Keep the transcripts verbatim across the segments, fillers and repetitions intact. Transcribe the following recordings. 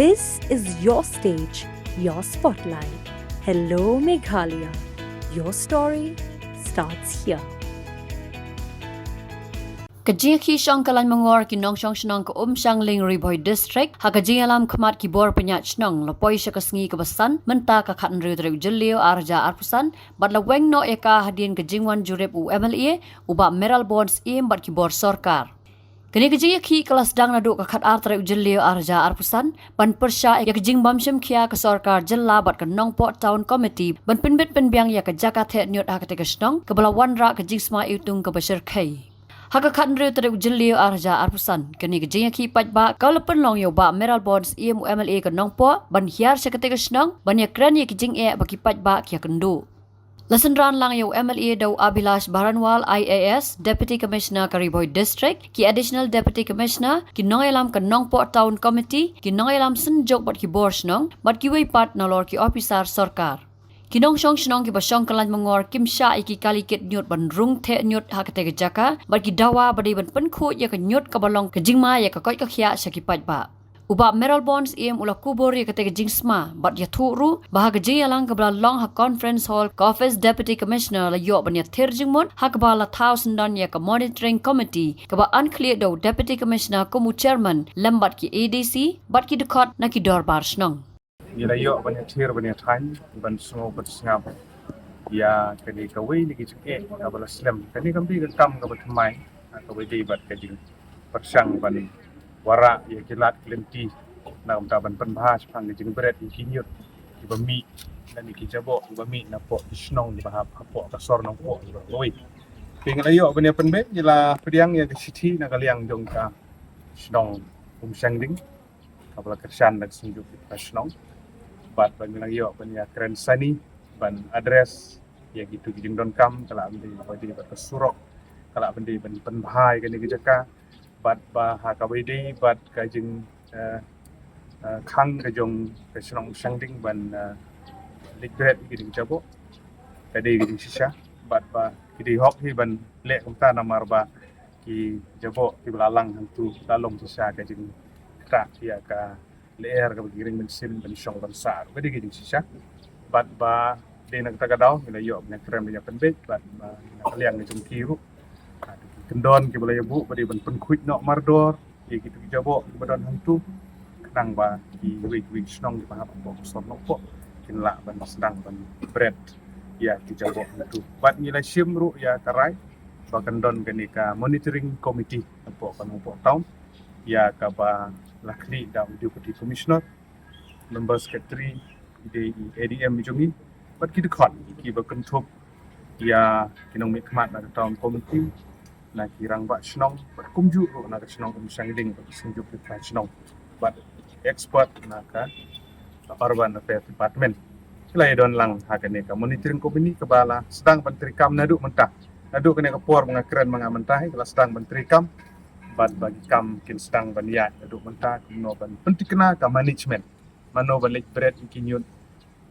This is your stage, your spotlight. Hello, Meghalaya. Your story starts here. Ka jingïakhih shong ka lain mangor ki nongshong shnong ka Umshangling, Ri Bhoi District, ha ka jingïalam khmat ki bor pynïaid shnong, la poi sha ka sngi kaba san mynta ka khathynriew tarik u Jylliew ar hajar arphew san, bad la weng noh ïa ka hadien ka jingwan jurip u M L A, u Bah Mayral Born Syiem, bad ki bor sorkar. Kane ka jingïakhih ka la sdang naduh ka khatar tarik u Jylliew ar hajar arphew san, ban pyrshah ïa ka jingbym shim khia ka sorkar jylla bad ka Nongpoh Town Committee ban pynbit pynbiang ïa ka jaka theh ñiut ha katei ka shnong, kaba la wanrah ka jingsma iwtung kaba shyrkhei. Ha ka khathynriew tarik u Jylliew ar hajar arphew san, kane ka jingïakhih paidbah ka la pynlong ïa u Bah Mayral Born Syiem, u M L A ka Nongpoh, ban hiar sha katei ka shnong ban ïakren ïa ki jingeh ba ki paidbah ki ïakynduh. La synran lang ïa u M L A da u Abhilash Baranwal, I A S, Deputy Commissioner ka Ri Bhoi District, ki Additional Deputy Commissioner, ki nongïalam ka Nongpoh Town Committee, ki nongïalam synjuk bad ki bor shnong, bad kiwei pat nalor ki ophisar sorkar. Ki nongshong shnong kiba shong ka lain mangor kim shah ïa ki kali kit ñiut ban rung theh ñiut ha katei ka jaka, bad ki dawa ba dei ban pynkhuid ïa ka ñiut kaba long ka jingma ïa ka koit ka khiah sha ki paidbah. U Bah Mayral Born Syiem u la kubur ïa katei ka jingsma, bad ïathuh ruh ba ha ka jingïalang kaba la long ha Conference Hall ka ophis Deputy Commissioner, la ïoh ban ïathir jingmut, ha kaba la thaw syndon ïa ka Monitoring Committee kaba ain khlieh da u Deputy Commissioner kum u Chairman, lem bad ki A D C bad ki dkhot na ki dorbar shnong. Ngi la ïoh ban ïathir ban ïathaiñ, ban sngew ban sngap ïa kane kawei na ki jingeh kaba la slem. Kane kam dei ka kam kaba thymmai, kaba dei bad ka jingpyrshang ban wanrah ïa ki lad ki lynti, na ka bynta ban pynbha shaphang ka jingbret ïa ki ñiut kiba mih, lane ki jaboh kiba mih napoh ki shnong kiba hap hapoh ka sor Nongpoh kiba kawei. Te ngi la ïoh ban ïa pynbeit, ngi la pdiang ïa ka shithi na ka liang jong ka shnong Umshangling, kaba la kyrshan da ka Synjuk Jylla Shnong. Bad ba ngi la ïoh ban ïakren sani ban address ïa kitu ki jingdonkam, ka lah ban dei ba dei bad ka surok, ka lah ban dei ban pynbha ïa kane ka jaka, bad ba ha kaba ïadei bad ka jing, eh, eh, khang ka jong ka shnong Umshangling ban, eh, leit bret ïa kine ki jaboh, ka dei ka jingshisha, bad ba ki dei hok hi ban leh kumta namar ba ki jaboh kiba la lang hangtu la long shisha ka jingktah ïa ka lyer kaba ki ring mynsiem ban shong ban sah ruh, ka dei ka jingshisha. Bad ba dei na kata ka daw ngi la ïoh ban ïakren ban ïapynbeit, bad ba na ka liang ka jong ki ruh, ah, ki kyndon kiba la ïabuh ba dei ban pynkhuid noh mardor ïa kitu ki jaboh kiba don hangtu, khnang ba kiwei kiwei ki shnong kiba hap hapoh ka sor Nongpoh kin lah ban sdang ban bret ïa ki jaboh hangtu. Bad ngi la shim ruh ïa ka rai ba kan don kane ka monitoring committee hapoh ka Nongpoh Town, ïa kaba la khlieh da u Deputy Commissioner, Member Secretary, ki dei i A D M jong ngi, bad ki dkhot kiba kynthup ïa ki nongmihkhmat na ka Town Committee, na ki rangbah shnong, bad kumjuh ruh na ka shnong Umshangling, bad ka Synjuk Jylla Shnong, bad expert na ka Urban Affairs Department. Ki la ïadon lang ha kane ka monitoring committee kaba la sdang ban treikam naduh mynta. Naduh kane ka por ba nga kren ma nga mynta hi, ka la sdang ban treikam, bad ba ki kam kin sdang ban ïaid naduh mynta, kumno ban pyntikna ka management, mano ban leit bret ïa ki ñiut,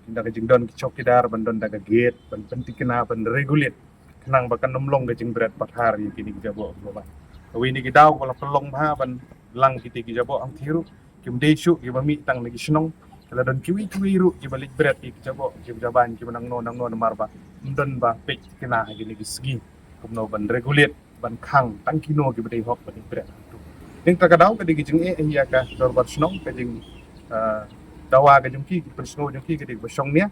da ka jingdon ki chowkidar ban don da ka gate ban pyntikna ban regulate, khnang ba kan ym long ka jingbret pathar ïa kine ki jaboh kiba wan. Kawei na ki daw ba la pynlong bha ban lang kite ki jaboh hangtei ruh kim dei shuh kiba mih tang na ki shnong, ka la don kiwei kiwei ruh kiba leit bret ïa ki jaboh kiba jaban kiba nangno nangno, namar ba ym don ba peit tikna ha kine ki sngi kumno ban regulate, ban khang tang kino kiba dei hok ban leit bret hangtu. Dei na kata ka daw ka dei ka jingeh ïa ka dorbar shnong, ka jing, eh, dawa ka jong ki, ki pynsngew jong ki ka dei kaba shong nia.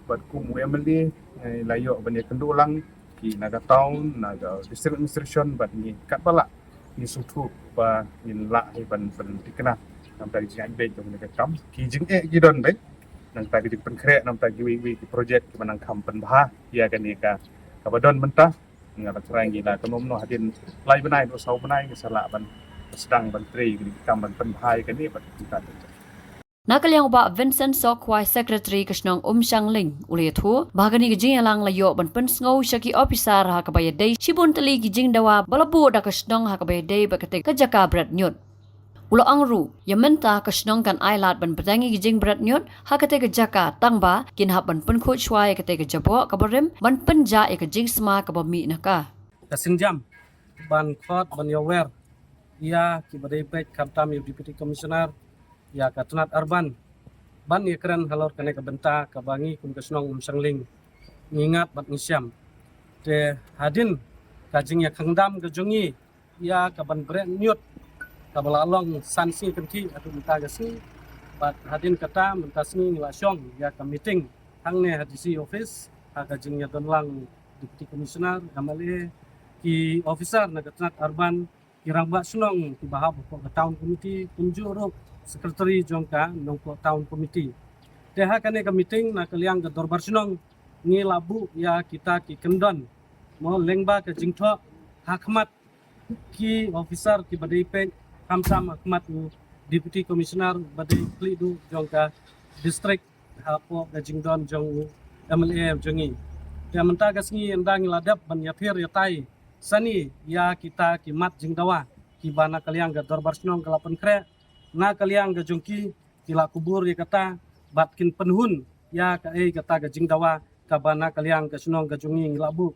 Bad kum u M L A, eh, la ïoh ban ïakynduh lang ki na ka town, na ka district administration, bad ngi katba lah ngi sngewthuh ba ngin lah hi ban pyntikna na ka bynta ka jingïaid beit jong kane ka kam. Ki jingeh ki don beit na ka bynta ka jingpynkhreh na ka bynta kiwei kiwei ki project kiba nang kham pynbha ïa kane ka kaba don mynta. Nga la trai ngi la kynnoh noh hadien lai bnai, dua saw bnai ngi sa lah ban sdang ban trei ïa kane ka kam ban pynbha ïa kane bad kita. Na ka liang u Bah Vincent Sohkhwai, Secretary ka shnong Umshangling, u la ïathuh ba ha kane ka jingïalang la ïoh ban pynsngew sha ki ophisar ha kaba ïadei shibun tylli ki jingdawa ba la buh da ka shnong ha kaba ïadei bad katei ka jaka bret ñiut. U la ong ruh, ïa mynta ka shnong kan ailad ban pdiang ïa ki jingbret ñiut ha katei ka jaka, tangba kin hap ban pynkhuid shuwa ïa katei ka jaboh kaba rim ban pynjah ïa ka jingsma kaba mih na ka. Ka sienjam ban khot ban ïawer ïa kiba dei beit, khamtam ïa u Deputy Commissioner, ïa ka tnat urban ban ïakren halor kane ka bynta kaba ngi kum ka shnong Umshangling ngi ngat bad ngi shem. Te hadien ka jingïakhyndam ka jong ngi ïa ka ban bret ñiut kaba la long san sngi kynthih haduh mynta ka sngi, bad hadien kata mynta sngi ngi la shong ïa ka meeting hangne ha D C office ha ka jingïadonlang Deputy Commissioner, M L A, ki officer na ka tnat urban, ki rangbah shnong kiba hap hapoh ka town committee, kumjuh ruh secretary jong ka Nongpoh Town Committee. Te ha kane ka meeting na ka liang ka dorbar shnong ngi la buh ïa kita ki kyndon mo lyngba ka jingthoh ha khmat ki officer kiba dei peit, khamtam ha khmat u Deputy Commissioner ba dei khlieh duh jong ka district hapoh ka jingdon jong u M L A jong ngi. Te mynta ka sngi ynda ngi la dep ban ïathir ïatai sani ïa kita ki mat jingdawa kiba na ka liang ka dorbar shnong ka la pynkhreh, na ka liang ka jong ki ki la kubur ïa kata bad kin pynhun ïa kaei kata ka jingdawa kaba na ka liang ka shnong ka jong ngi ngi la buh.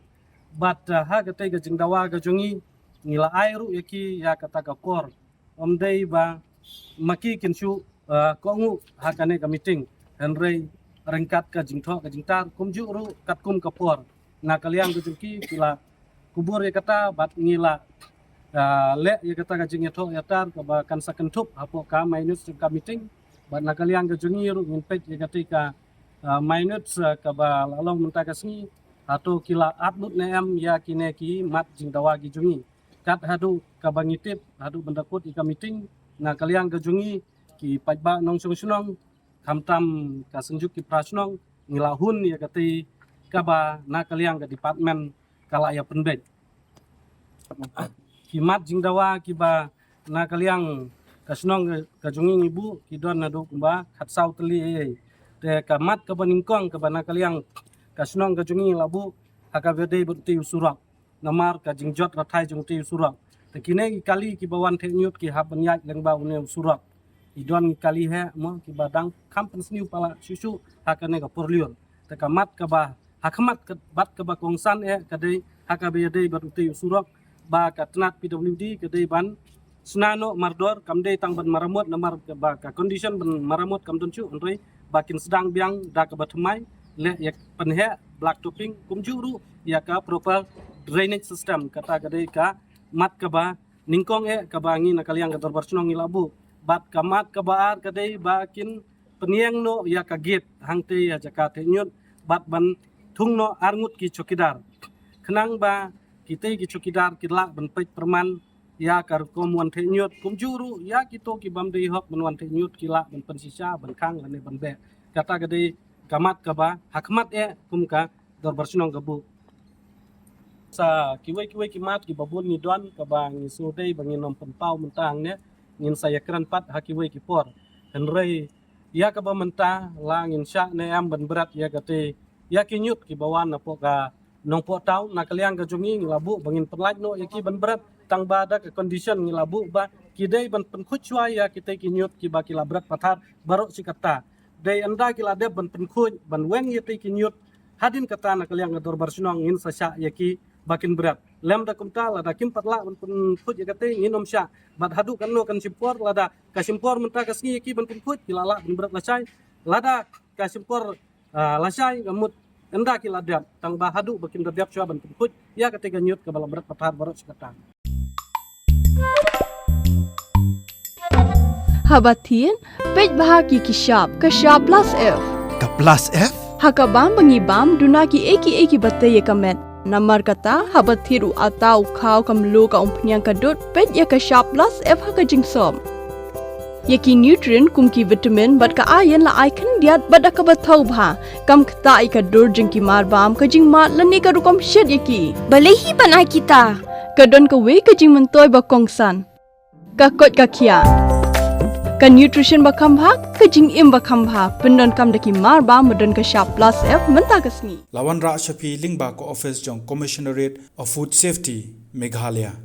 Bad, ah, ha katei ka jingdawa ka jong ngi ngi la ai ruh ïa ki ïa kata ka por. Ym dei ba ma ki kin shu, ah, kohnguh ha kane ka meeting, hynrei ryngkat ka jingthoh ka jingtar kumjuh ruh katkum ka por, na ka liang ka jong ki ki la kubur ïa kata bad ngi la, ah, leh ïa kata ka jingïathoh ïatar kaba kan sa kynthup hapoh ka minutes jong ka meeting. Bad na ka liang ka jong ngi ruh ngin peit ïa katei ka, ah, minutes, ah, kaba la long mynta ka sngi, hato ki la ap lut ne em ïa kine ki mat jingdawa ki jong ngi. Kat haduh kaba ngi tip haduh ban da kut ïa ka meeting, na ka liang ka jong ngi ki paidbah nongshong shnong, khamtam ka Synjuk ki Pra Shnong, ngi la hun ïa katei kaba na ka liang ka department ka la ïa pynbeit. Ki mat jingdawa kiba na ka liang ka shnong ka, ka jong ngi ngi buh ki don naduh kumba khatsaw tylli ei ei. Te ka mat kaba nyngkong kaba na ka liang ka shnong ka jong ngi la buh ha kaba dei bad utei u surok, namar ka jingjot rathai jong utei u surok. Te kine ki kali kiba wan theh ñiut ki hap ban ïaid lyngba une u surok. I don ki kali heh mo kiba dang kham pynsniew palat shuh shuh ha kane ka por lyiur. Te ka mat kaba ha khmat ka, bad kaba kongsan eh ka dei ha kaba ïadei bad utei u surok ba ka tnat P W D ka dei ban shna noh mardor, kam dei tang ban maramot, namar ba ka condition ban maramot kam don shuh, hynrei ba kin sdang biang da kaba thymmai, leh ïa pynheh black topping kumjuh ruh ïa ka proper drainage system. Kata ka dei ka mat kaba nyngkong eh kaba ngi na ka liang ka dorbar shnong ngi la buh. Bad ka mat kaba ar ka dei ba kin pynïeng noh ïa ka gate hangtei ha jaka theh ñiut bad ban thung noh arngut ki chowkidar, khnang ba kitei ki chowkidar ki lah ban peit pyrman ïa ka rukom wan theh ñiut, kumjuh ruh ïa kito ki bym dei hok ban wan theh ñiut ki lah ban pynshisha, ban khang lane ban beh. Kata ka dei ka mat kaba ha khmat eh kum ka dorbar shnong ka buh. Sa kiwei kiwei ki mat kiba bun ngi don kaba ngi shu dei ba ngin ym pynpaw mynta hangne, ngin sa ïakren pat ha kiwei ki por. Hynrei ïa kaba mynta la ngin shah ne em ban bret ïa katei ïa ki ñiut kiba wan napoh ka Nongpoh Town, na ka liang ka jong ngi ngi la buh ba ngin pynlait noh ïa ki ban bret, tang ba da ka condition ngi la buh ba ki dei ban pynkhuid shuwa ïa kitei ki ñiut kiba ki la bret pathar baroh shi katta. Dei ynda ki la dep ban pynkhuid ban weng ïa tei ki ñiut, hadien kata na ka liang ka dorbar shnong ngin sa shah ïa ki ba kin bret. Lymda kumta lada kim pat lah ban pynkhuid ïa katei ngin ym shah. Bad haduh katno kan shim por, lada ka shim por mynta ka sngi ïa ki ban pynkhuid ki la lah ban bret lashai. Lada ka shim por, ah, lashai ka mut ynda ki la dep, tang ba haduh ba kim da dep shuwa ban pynkhuid ïa katei ka ñiut kaba la bret pathar baroh shi katta. Haba thied, peit bha ki ki shap, ka shap plus F. Ka plus F? Ha ka bam ba ngi bam, duna ki ei ki ei kiba tei ïa ka met. Namar kata, haba thied u atta u khaw ka mluh ka umphniang ka dud, peit ïa ka shap plus F ha ka jingsop. Ïa ki nutrient kum ki vitamin bad ka iron la ai khyndiat bad da kaba thaw bha. Kam ktah ïa ka dur jong ki mar bam, ka jingmad lane ka rukom shet ïa ki. Balei hi ban ai kita? Ka don kawei ka jingmyntoi ba kongsan. Ka koit ka khiah. Ka nutrition ba kham bha, ka jingim ba kham bha. Pyndonkam da ki mar bam ba don ka shap plus F mynta ka sngi. La wanrah sha phi lyngba ka office jong Commissionerate of Food Safety, Meghalaya.